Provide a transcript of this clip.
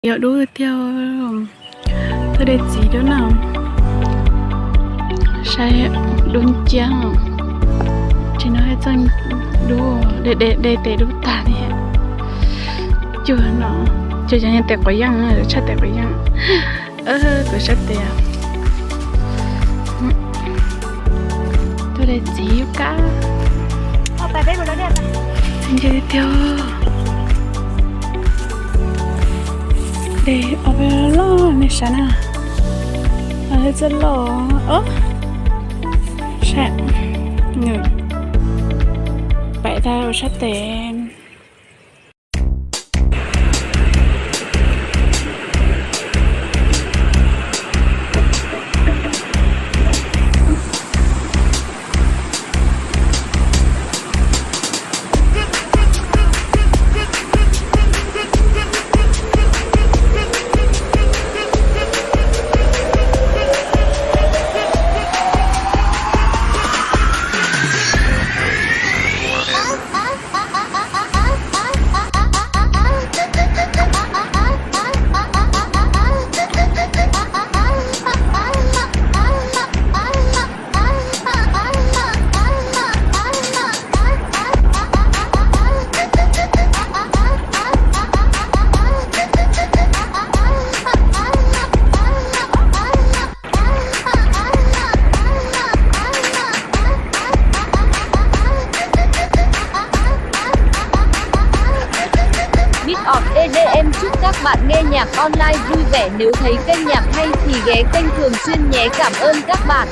Yog dub tiag, txoj dej txiv dub no, saib dub nciab, tsis no txoj dub, dej tes dub tag li. Cuag no, cuag cov tes quav yeej, tshaj tes quav yeej. Kuv sab tes, txoj dej txiv yuav kab, ntse tiag. Dej ob peb loj nej sav na, txoj loj, saib, pais tag ua sab tes. Mix of E D M chúc các bạn nghe nhạc online vui vẻ, nếu thấy kênh nhạc hay thì ghé kênh thường xuyên nhé, cảm ơn các bạn.